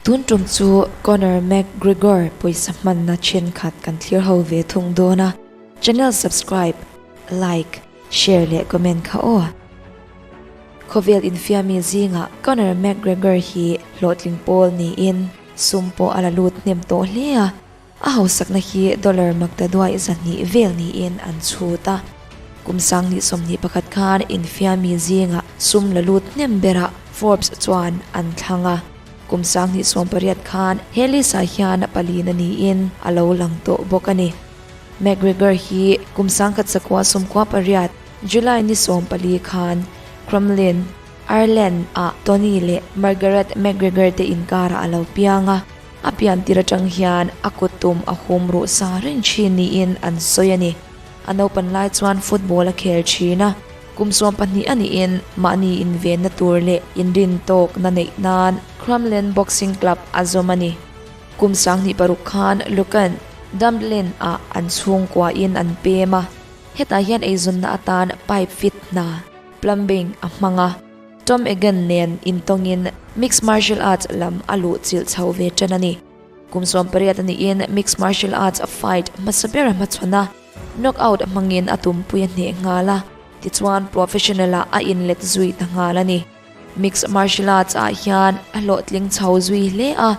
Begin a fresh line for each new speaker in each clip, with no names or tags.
Tun tum chu Conor McGregor pawisa hmanna thenkhat kan thlir ho ve thung dawn a, channel subscribe, like, share leh comment kha aw. Khawvel infiami zingah Conor McGregor hi hlawhtling pawl niin sum pawh a la lut hnem tawh hle a, A hausakna hi dollar makta duai 200 vel niin an chhut a. Kum 2021 khan infiami zingah sum la lut hnem berah Forbes chuan an thlang a. Kum 2018 khan he list-ah hian palina niin a lo lang tawh bawk a ni. McGregor hi kum 1998 July ni 14 khan Crumlin, Ireland-ah Tony leh Margaret McGregor te inkarah a lo piang a. A pian tir atang hian a kut tum a hum ruh sa reng thin niin an sawi a ni. A naupan lai chuan football a khel thin a, kum 12 a niin mahni invenna tur leh inrin tawkna neih nan Crumlin Boxing Club a zawm a ni. Kum 2006 khan Lucan, Dublin ah an chhungkuain an pem a, hetah hian eizawnna atan pipe fit hna, plumbing, a hmang a. Tom Egan nen intawngin Mixed Martial Arts lam a luh chilh chho ve tan a ni. Kum 18 a niin Mixed Martial Arts fight hmasa ber a hmachhawn a, knockout hmangin a tumpui a hneh nghal a, tichuan professional ah a inlet zui ta nghal a ni. Mixed Martial Arts ah hian a hlawhtling chho zui hle a,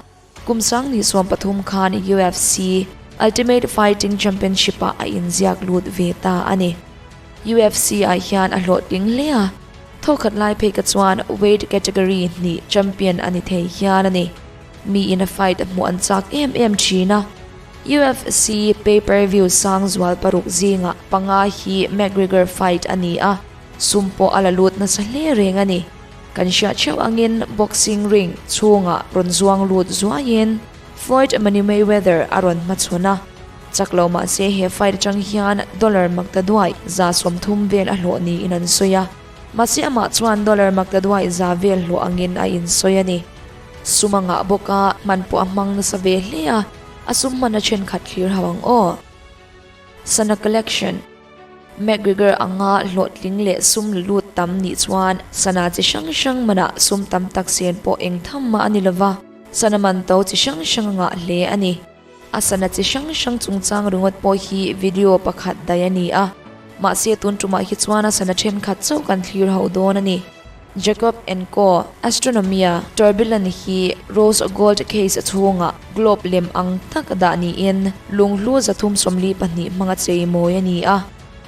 kum 2013 khan UFC Ultimate Fighting Championship ah a inziak lut ve ta a ni. UFC ah hian a hlawhtling hle a, thawkhat lai phei ka chuan weight category hnih champion a ni thei hial a ni. Mi in a fight hmuh an chak em em thin a. UFC pay-per-view sang zual paruk zingah panga hi McGregor fight a ni a, sum pawh a la lut nasa hle reng a ni. Kan hriat theuh angin boxing ring chhungah rawn zuang lut zuaiin Floyd Money Mayweather a rawn hmachhawn a, chak lo mah se he fight atang hian dollar makta duai 30 vel a hlawh niin an sawi a, mahse amah chuan dollar makta duai 100 vel hlawh angin a insawi a ni. Sum a ngah bawk a, hman pawh a hmang nasa ve hle a, a sum hman a thenkhat thlir ho ang aw. Sana collection. McGregor anga hlawhtling leh sum la lut tam nih chuan sana chi hrang hrang manah sum tam tak sen pawh eng tham mah a ni lova, sana man to chi hrang hrang a ngah hle a ni. A sana chi hrang hrang chungchang ringawt pawh hi video pakhat daih a ni a, mahse tun tumah hi chuan a sana thenkhat chauh kan thlir ho dawn a ni. Jacob and Co. Astronomia Tourbillon hi rose gold case chhungah globe lem ang tak dah niin lunghlu 342 hmanga chei mawi a ni a,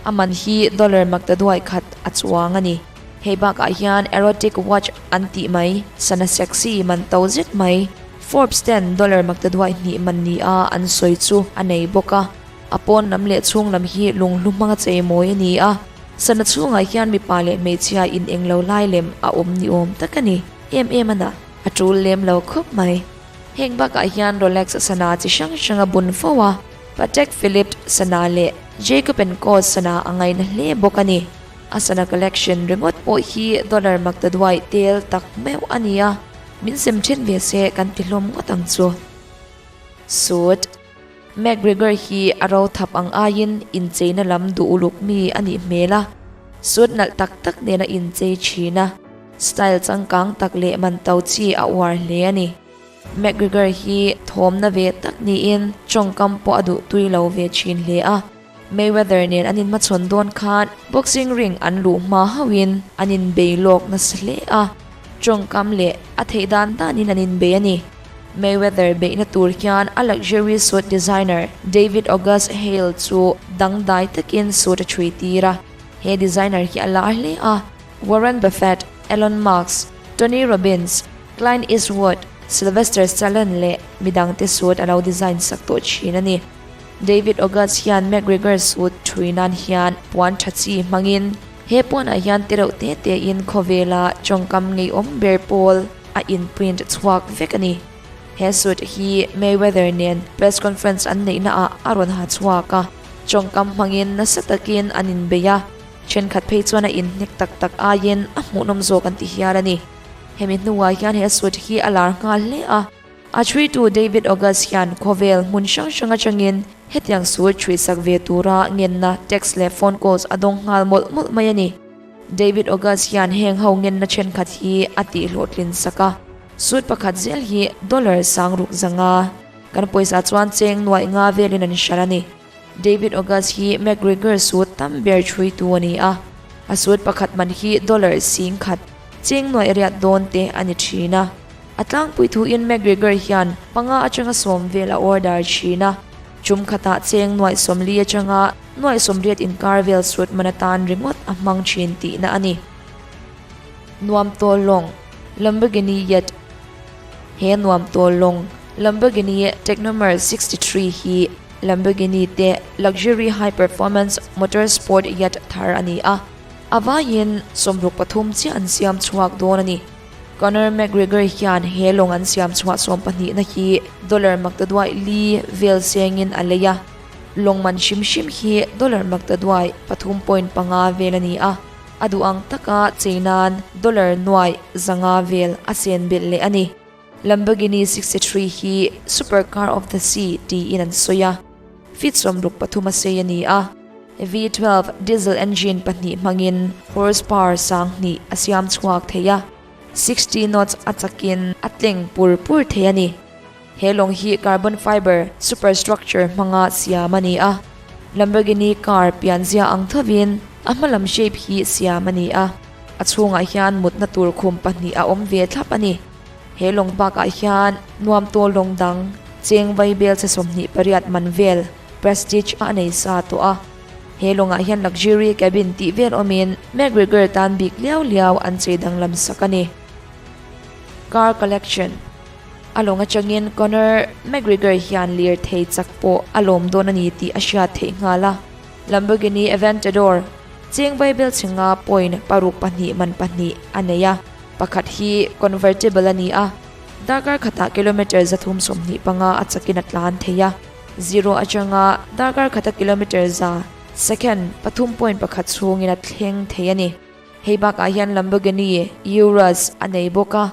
a man hi dollar makta duai khat a chuang a ni. Hei bakah hian erotic watch an tih mai, sana sexy man to zet mai, Forbes ten dollar makta duai hnih man ni a an sawi chu a nei bawk a. A pawn lam leh chhung lam hi lunghlu hmanga chei mawi a ni a, sana chhungah hian mipa leh hmeichhia in englo lai lem a awm ni awm tak a ni. Em em a na, a tul lem lo khawp mai. Heng bakah hian Rolex sana chi hrang hrang a bun fo a, Patek Philippe sana leh Jacob and Co sana a ngaina hle bawk a ni. A sana collection ringawt pawh hi dollar makta duai tel tak meuh a ni a, min sem then ve se kan ti hlawm ngawt ang chu. Suit. McGregor hi a ro thap ang aiin incheina lam duh uluk mi a nih hmel a, suit nalh tak tak nen a inchei thin a, style changkang tak leh man to chi a uar hle a ni. McGregor hi thawmna ve tak niin tawngkam pawh a duh tui lo ve thin hle a, Mayweather nen an inhmachhawn dawn khan boxing ring an luh hma hauhin an inbei lawk nasa hle a, tawngkam leh a theih dan danin an inbei a ni. Mayweather beihna tur hian a luxury suit designer David August Hale chu dangdai takin suit a chhui tir a. He designer hi a lar hle a, Warren Buffett, Elon Musk, Tony Robbins, Clint Eastwood, Sylvester Stallone leh midangte suit a lo design sak tawh thin a ni. David August hian McGregor suit thui nan hian puan tha chi hmangin he puanah hian tereuh te tein khawvela tawngkam ngeiawm ber pawl a inprint chhuak vek a ni. He suit hi Mayweather nen press conference an neihna ah a rawn ha chhuak a, tawngkam hmangin nasa takin an inbei a, thenkhat phei chuan a inhnek tak tak aiin a hmuhnawm zawk an ti hial a ni. Hemi hnuah hian he suit hi a lar nghal hle a, a chhuitu David August hian khawvel hmun hrang hrang atangin hetiang suit chhuihsak ve tura ngenna text leh phone calls a dawng nghal mawlh mawlh mai a ni. David August hian heng ho ngenna thenkhat hi a tihhlawhtlin sak a. Suit pakhat zel hi dollar 6000 kan pawisa chuan cheng nuaih nga velin an hralh a ni. David August hi McGregor suit tam ber chhuitu a ni a, a suit pakhat man hi dollar 10,000 cheng nuaih riat dawn te a ni thin a. A tlangpui thuin McGregor hian panga atanga sawm vel a order thin a, tum khatah cheng nuaih 40 atanga nuaih 80 inkar vel suit man atan ringawt a hmang thin tihna a ni. Nuam tawl lawng, Lamborghini Yacht He nuam tawl lawng, Lamborghini Tecnomar 63 hi Lamborghini te luxury high performance motorsport yacht thar a ni a, a vaiin 63 chiah an siam chhuak dawn a ni. Conor McGregor hian he lawng an siam chhuah sawmpahnihna hi dollar maktaduai li vel sengin a lei a, lawng man hrim hrim hi dollar maktaduai 3.5 vel a ni a, a duh ang taka chei nan dollar nuaih 500 vel a chen belh leh a ni. Lamborghini 63 hi Super Car of the Sea tiin an sawi a, feet 63 a sei a ni a. V12 diesel engine pahnih hmangin horsepower 2000 a siam chhuak thei a, 60 knots a chakin a tleng pur pur thei a ni. He lawng hi carbon fiber superstructure hmanga siam a ni a, Lamborghini car pianzia ang thovin a hmalam shape hi siam a ni a, a chhungah hian mutna tur khum pahnih a awm ve thlap a ni. He lawng bakah hian nuam tawl lawng dang cheng vai bel che 28 man vel Prestige a nei sa tawh a. He lawngah hian luxury cabin tih vel awmin McGregor tan bik liau liau an chei danglam sak a ni. Car collection A lawng atangin Conor McGregor hian lir thei chak pawh a lawm dawn a ni tih a hriat theih nghal a. Lamborghini Aventador cheng vai bel chhinga point paruk pahnih man pahnih a nei a, pakhat hi convertible a ni a, darkar khatah kilometre 325 a chakin a tlan thei a. Zero atanga darkar khata kilometre za second 3.1 chhungin a thleng thei a ni. Hei bakah hian Lamborghini Urus a nei bawk a,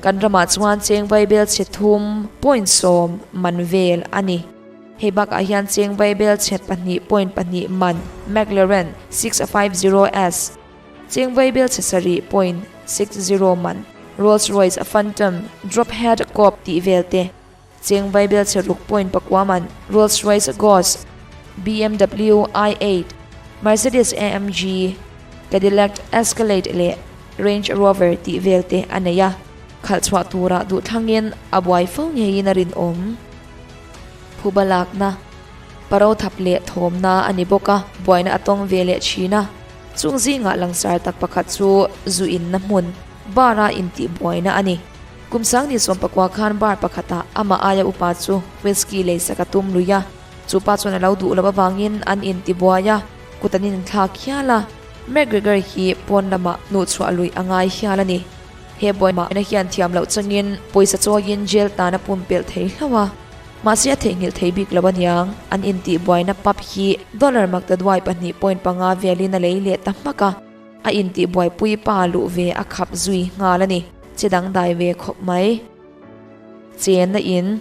kan ramah chuan cheng vai bel chhe 3.10 man vel a ni. Hei bakah hian cheng vai bel chhe 2.2 man McLaren 650S, cheng vai bel chhe 7.60 man Rolls-Royce Phantom Drophead Coupe tih vel te, cheng vai bel chhe 6.9 man Rolls-Royce Ghost, BMW i8, Mercedes AMG, Cadillac Escalade leh Range Rover tih vel te a nei a, khalh chhuah turah duh thlangin a buai fo ngeiin a rinawm. Phuba lakna, paro thap leh thawmna a ni bawk a, buaina a tawng ve leh thin a, chung zingah langsar tak pakhat chu zu inna hmun, bar a intih buaina a ni. Kum 2019 khan bar pakhatah amah aia upa chu whisky leisak a tum lui a, chu pa chuan a lo duh loh avangin an intibuai a, kut an inthlak hial a, McGregor hi pawn lamah hnuhchhuah lui a ngai hial a ni. He buaimahna hian thiam loh changin pawisa chawiin jail tan a pumpelh thei hlauh a, mahse a theihnghilh thei bik lo aniang, an intihbuaina pub hi dollar maktaduai 2.5 velin a lei leh ta hmak a, a intihbuaipui pa luh ve a khap zui nghal a ni. Che dangdai ve khawp mai. Chenna in.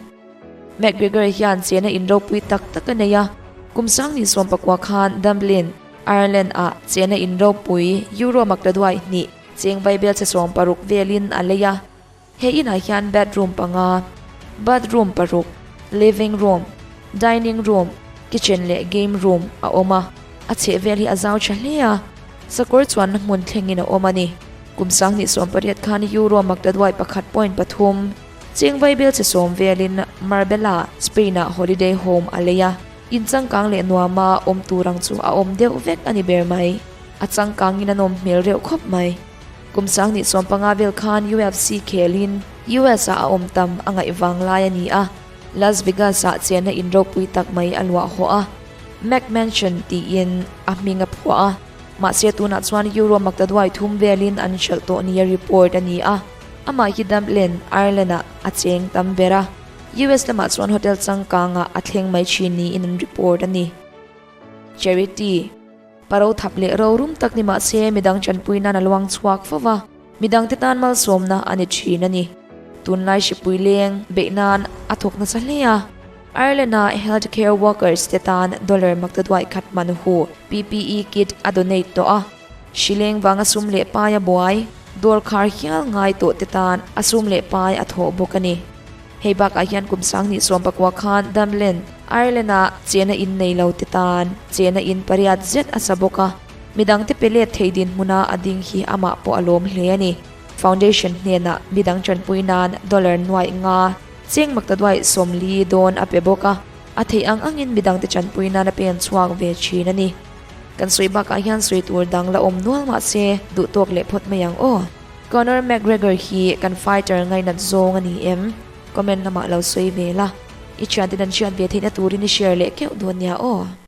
McGregor hian chenna in ropui tak tak a nei a, kum 2019 khan Dublin, Ireland ah chenna in ropui Euro maktaduai hnih cheng vai bel che 60 velin a lei a. He inah hian bedroom panga, bathroom paruk, living room, dining room, kitchen leh game room a awm a, a chheh vel hi a zau tha hle a, sakawr chuanna hmun thlengin a awm a ni. Kum 2018 khan Euro maktaduai 1.3 cheng vai bel che 10 velin Marbella, Spain ah holiday home a lei a, in changkang leh nuama awm turang chu a awm deuh vek a ni ber mai. A changkangin a nawm hmel reuh khawp mai. Kum 2015 vel khan UFC khelin US ah a awm tam a ngaih vang lai a ni a, Las Vegas ah chenna in ropui tak mai a luah haw a, McMansion tiin a hming a phuah a, mahse tunah chuan Euro maktaduai thum velin an hralh tawh nia report a ni a, amah hi Dublin, Ireland ah a cheng tam ber a, US lamah chuan hotel changkangah a thleng mai thin niin an report a ni. Charity. Paro thap leh ro rum tak ni mahse midang chanpui nan a luang chhuak fo va, midang te tan malsawmna a ni thin a ni. Tunlai hripui leng beih nan a thawk nasa hle a, Ireland a health care workers te tan dollar maktaduai khat man hu PPE kit a donate tawh a, hri leng vanga sum leh pai a buai. Dawr khar hial ngai tawh te tan a sum leh pai a thawh bawk a ni. Hei bakah hian kum 2019 khan Dublin, Ireland-a chena in nei lo te tan chena in pariat zet a sa bawk a, midangte pe let thei dinhmuna a ding hi amah pawh a lawm hle a ni. Foundation hnenah midang tanpui nan dollar nuaih nga cheng maktaduaih 40 dawn a pe bawk a, a theih ang angin midangte tanpui nan a pen chhuak ve thin a ni. Kan sawi bakah hian sawi tur dang la awm nual mah se duh tawk leh phawt mai ang aw. Conor McGregor hi kan fighter ngainat zawng a ni em? Comment lamah lo sawi ve la. I thianten an hriat ve theihna turin i share leh keuh dawn nia aw.